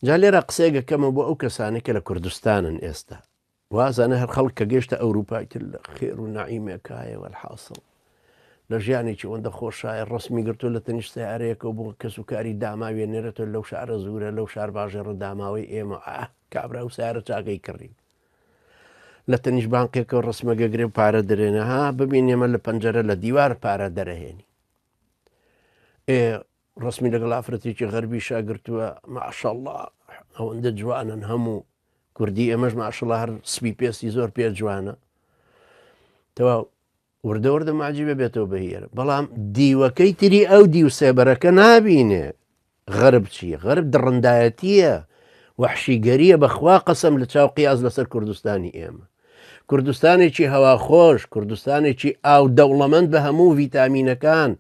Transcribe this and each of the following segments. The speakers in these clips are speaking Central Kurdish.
جا لێرە قسەیەک ئەکەمەوە بۆ ئەو کەسانەی کە لە کوردستانن ئێستا وازانە هەر خەڵک کە گەشتە ئەوروپا ئیتر لە خێر و نەعیمێکایە وەلحاسڵ لە ژیانێکی ئەوەندە خۆشایە ڕسمی گرتو لە تەنیشت سیارەیەکەوە بۆ کەس و کاری داماوێ نێرێتەوە لەو شارە زورە لەو شار باژێڕە داماوەی ئێمە ئاه کابرا و سیارە چاکەی کڕی لە تەنیش بانقێکەوە ڕسمەگەگرێ و پارە درێنە ها ببین ئێمە لە پەنجەرە لە دیوار پارە دەرەهێنی ئێ ڕەسمی لەگەڵ ئافرەتێکی غەربیشا گرتووە ماشەڵڵا ئەوەندە جوانن هەموو کوردی ئێمەش ماشەڵڵا هەر سپی پێستی زۆر پێ جوانە تەواو وردە وردە ماجی بێتەوە بەهێرە بەڵام دیوەکەی تری ئەو دیو سێبەرەکە نابینێ غەرب چییە غەرب دڕندایەتیە وەحشیگەریە بەخوا قەسەم لە چاو قیاس لەسەر کوردستانی ئێمە کوردستانێکی هەواخۆش کوردستانێکی ئاو دەوڵەمەند بە هەموو ڤیتامینەکان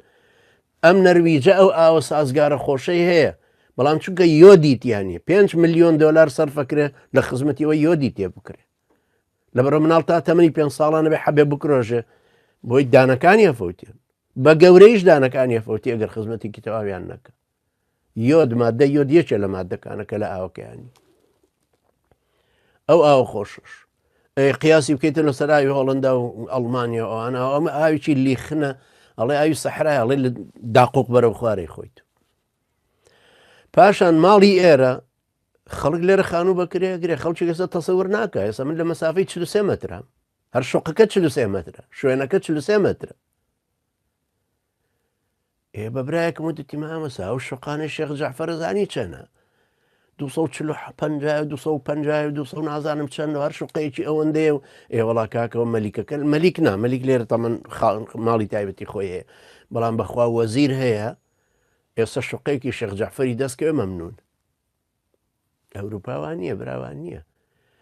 ئەم نەرویجە ئەو ئاوە سازگارە خۆشەی هەیە، بەڵام چونکە یۆدی تیا نیە، 5 ملیۆن دۆلار سەرفەکرێ لە خزمەتی ئەوەی یۆدی تێ بکرێ. لەبەرئەوە مناڵ تا تەمەنی پێنج ساڵانە بێ حەبێ بکرۆژێ بۆی دانەکانی ئەفەوتێن. بە گەورەیش دانەکانی ئەفەوتی ئەگەر خزمەتێکی تەواویان نەکە. یۆد مادە یۆد یەکێ لە مادەکانە کە لە ئاوەکەیانی. ئەو ئاوە خۆشش قیاسی بکەیتە لەسەر ئاوی هۆڵندا و ئەڵمانیا و ئەوانە ئەمە ئاوێکی لیخنە ئەڵێ ئاوی سەحرای ئەڵێ لە داقۆق بەرەو خوارەی خۆیت پاشان ماڵی ئێرە خەڵک لێرە خانوو بەکرێ گرێ خەڵکی ئێستا تەسەور ناکە ئێستا من لە مەسافەی 43 مەترام هەر شقەکە 43 مەترە شوێنەکە 43 مەترە ئێ بە برایەکم وت وتی مامۆستا ئەو شوقانەی شێخ جەعفەرە زانی چەنە 250 250 200 نازانم چەند هەر شوقەیەکی ئەوەندەیە و ئێوەڵا کاکەوە مەلیکەکە مەلیک نا مەلیک لێرە تەمەن ماڵی تایبەتی خۆی هەیە بەڵام بەخوا وەزیر هەیە ئێستا شوقەیەکی شێخ جەعفەری دەستکەوێ مەمنون ئەوروپا وان نییە براوان نییە.